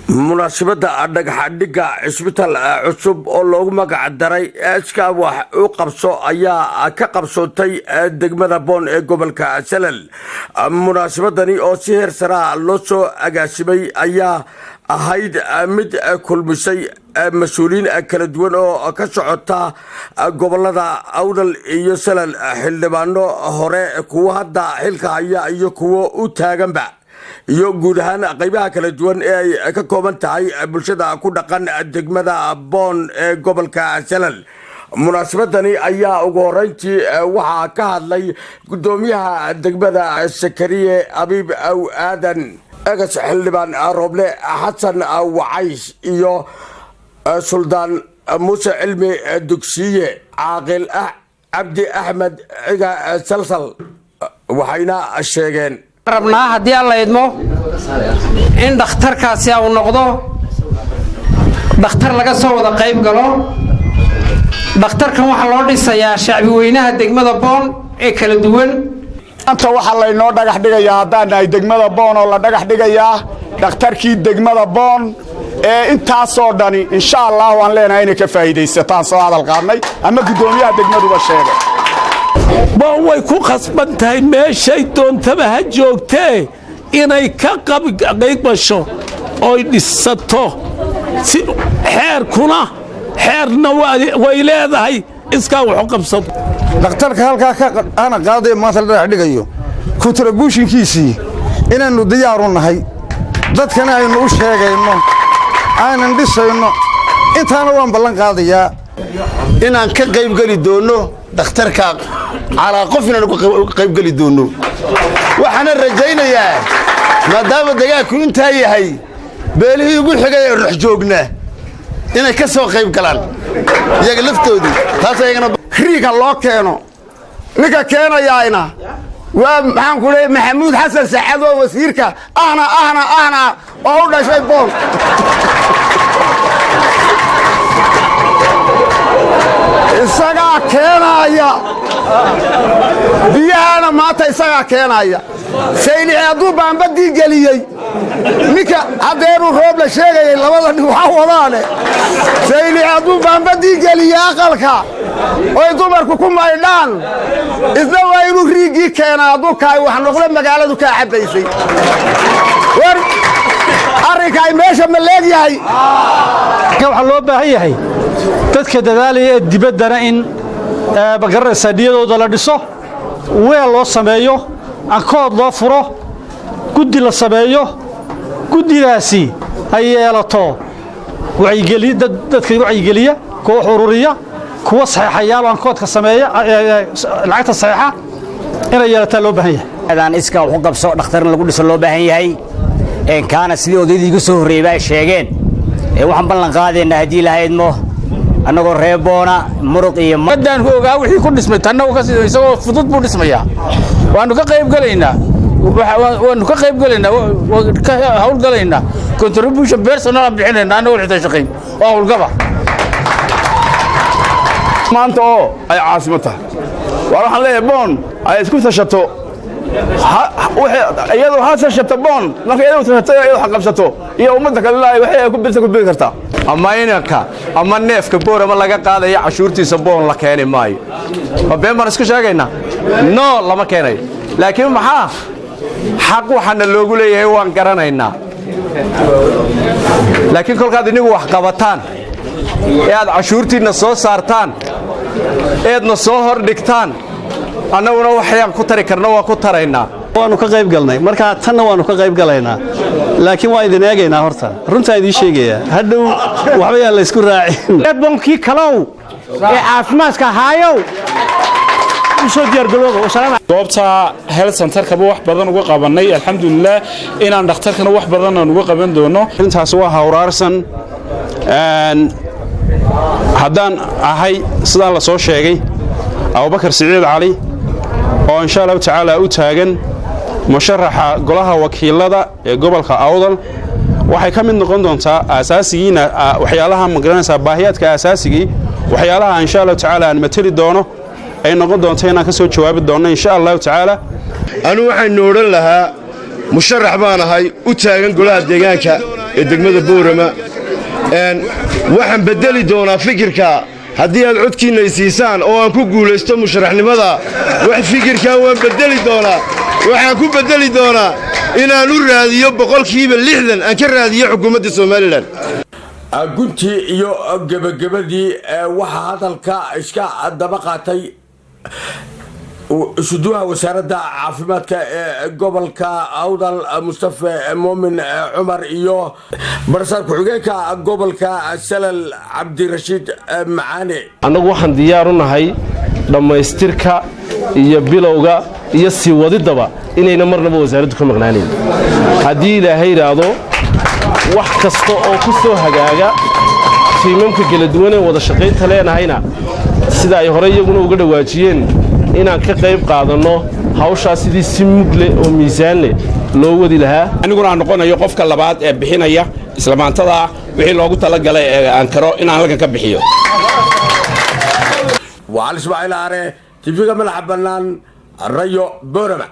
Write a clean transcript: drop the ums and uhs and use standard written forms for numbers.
Munaasabadda dhagaxdhigga cisbitaal cusub oo loogu magac daray Iskaa Wax U Qabso ayaa ka qabsoontay degmada Boon ee gobolka Salal. Munaasabadani oo si heer saraa loo soo agaasimay ayaa ahayd mid kulmisay mas-uuliyiin kala duwan oo ka socota gobolada Awdal iyo Salal, xildhibaano hore, kuwo hadda xilka haya iyo kuwo u taaganba, iyo guud ahaan qaybaha kala duwan ee ay ka kooban tahay bulshada ku dhaqan degmada Boon ee gobolka Salal. Munaasabadani ayaa ugu horeyntii waxaa ka hadlay guddoomiyaha degmada, Sakariye Abiib Aw Aadan, ex xildhibaan Rooble Xasan Wacays iyo Suldaan Muuse Cilmi Dugsiye, Caaqil Cabdi Axmed Ciga Salsal, waxayna sheegeen: Rabnaa, haddii Alla idmo, in dhakhtarkaasi uu noqdo dhakhtar laga soo wada qayb galo. Dhakhtarkan waxaa loo dhisayaa shacbi weynaha degmada Boon ee kala duwan. Maanta waxaa laynoo dhagax dhigayaa, haddaan nahay degmada Boon, oo la dhagax dhigayaa dhakhtarkii degmada Boon ee intaasoo dhani, insha Allahu, aan leenahay inay ka faa'iidaysataan. Soo hadal qaadnay ama guddoomiyaha degmaduba sheegay. Boon way ku khasban tahay, meeshay doontaba ha joogtee, inay ka qayb gasho oy dhisato. Si xeerkuna xeerna way leedahay Iskaa Waxu Qabsado. Dhakhtarka halkaa ka ana qaadaya maanta la dhagax dhigayo, contributionkiisii inaynu diyaaru nahay, dadkana aynu u sheegayno aanan dhisayno, intaana waan ballan qaadayaa. Inaan ka qaybgeli doonno dhakhtarka, calaa qof inaan uga qaybgeli doonno. Waxaana rajaynayaa, maadaama degaanku intaa yahay, beelihii ugu xigay ee rux joogna inay ka soo qayb galaan iyaga laftoodii taas ayagana. Riiga loo keeno, ninka keenayaayna waa, maxaan ku leeyay, Maxamuud Xasan Saxad oo wasiirka ahna ahna ahna oo u dhashay Boon. Isagaa keenaaya biyahana maanta, isagaa keenaaya. Saylici hadduu baambadii geliyey, ninka haddeeruu roob la sheegayay, labada nin waxa wadaane, Saylici hadduu baambadii geliyey aqalka oy dumarku ku maydhaan, isna waa inuu riiggii keenaa. Hadduu kaay wax noqdo, magaaladu kaa cabbaysay. War arrinkaay meesha ma leegyahay? Waxaa loo baahan yahay dadka dadaalaya ee dibaddana in magaranaysaa niyadooda la dhiso, weel loo sameeyo, account loo furo, guddi la sameeyo, guddidaasi ay yeelato wacyigeli, dadka wacyigeliya, kuwa wax ururiya, kuwa saxeexayaal oo accountka sameeya, lacagta saxeexa inay yeelataa loo baahan yahay. Daan Iskaa Wax U Qabso dhakhtarna lagu dhiso loo baahan yahay. Kaana sidii odaydii iga soo horreeyba ay sheegeen, waxaan ballan qaadaynaa, haddii Ilaahay idmo, annagoo reeboona muruq iyo Maddaan ku ogaa wixii ku dhismay, tanna ka sii isagoo fudud buu dhismayaa. Waanu ka qayb galaynaa, waanu ka qayb galaynaa, ka hawlgalaynaa. Contribution personal aan bixinaynaa annagoo xitaa shaqayn oo hawlgaba. Maanta oo ay caasimad tahay, waar waxaan leeyahay, Boon ay isku tashato, iyadoo ha tashato Boon. Marka iyadoo tashato, iyadoo wax qabsato iyo ummadda kale laay waxay ku birta ku biri kartaa. Ama inanka ama neefka Boorama laga qaadaya cashuurtiisa Boon la keeni maayo. Ma been baan isku sheegaynaa? No, lama keenayo. Laakiin maxaa xaq waxaana loogu leeyahay waan garanaynaa. Laakiin kolkaad inigu wax qabataan ee aad cashuurtiinna soo saartaan eedna soo hor dhigtaan, annaguna waxayaan ku tari karna waa ku taraynaa. Waanu ka qayb galnay, markaa tanna waanu ka qayb galaynaa, laakiin waa idin eegaynaa. Horta runtaa idiin sheegayaa, hadhow waxba yaan la isku raacin. Boonkii kalow ee caafimaadka ahaayow, u soo diyaargarooba. Goobta health centerkaba wax badan uga qabannay, alxamdulilah, inaan dhakhtarkana wax badan aan uga qaban doono. Arrintaas waa hawraarsan. Haddaan ahay, sidaan la soo sheegay, Abubakar Siciid Cali oo insha Allahu tacaala u taagan musharaxa golaha wakiilada ee gobolka Awdal, waxay ka mid noqon doontaa aasaasigiina waxyaalaha, magaranaysaa, baahiyaadka aasasigii, waxyaalaha insha Allahu tacaala aan mateli doono ay noqon doonto inaan ka soo jawaabi doonno, insha Allahu tacaala. Anu waxaynu odhan lahaa, musharax baan ahay u taagan golaha deegaanka. ee degmada Boorama. Waxaan beddeli doonaa fikirka haddii aad codkiinna i siisaan oo aan ku guulaysto musharaxnimada. Wax fikirkaa waan beddeli doonaa. Waxaan ku beddeli doonaa inaan u raadiyo 60% aan ka raadiyo xukuumadda Somaliland. Guntii iyo gebagabadii, waxaa hadalka iska daba qaatay isuduwaha wasaaradda caafimaadka ee gobolka Awdal, Mustafe Muumin Cumar, iyo barasaab ku-xigeenka gobolka Salal, Cabdirashiid Macaane. Annagu waxaan diyaar u nahay dhammaystirka iyo bilowga iyo sii wadiddaba inayna marnaba wasaaraddu ka maqnaanayn, haddii Ilaahay idhaahdo. Wax kasta oo ku soo hagaaga tiimamka kala duwan ee wada shaqaynta leenahayna, sida ay hore iyaguna uga dhowaajiyeen, inaan ka qayb qaadanno hawshaas sidii si mug leh oo miisaan leh loo wadi lahaa. Aniguna aan noqonayo qofka labaad ee bixinaya isla maantadaa wixii loogu talagalay ee aan karo inaan halkan ka bixiyo. Waa Cali Ismaaciil Aare, TV-ga madaxa bannaan Rayo, Boorama.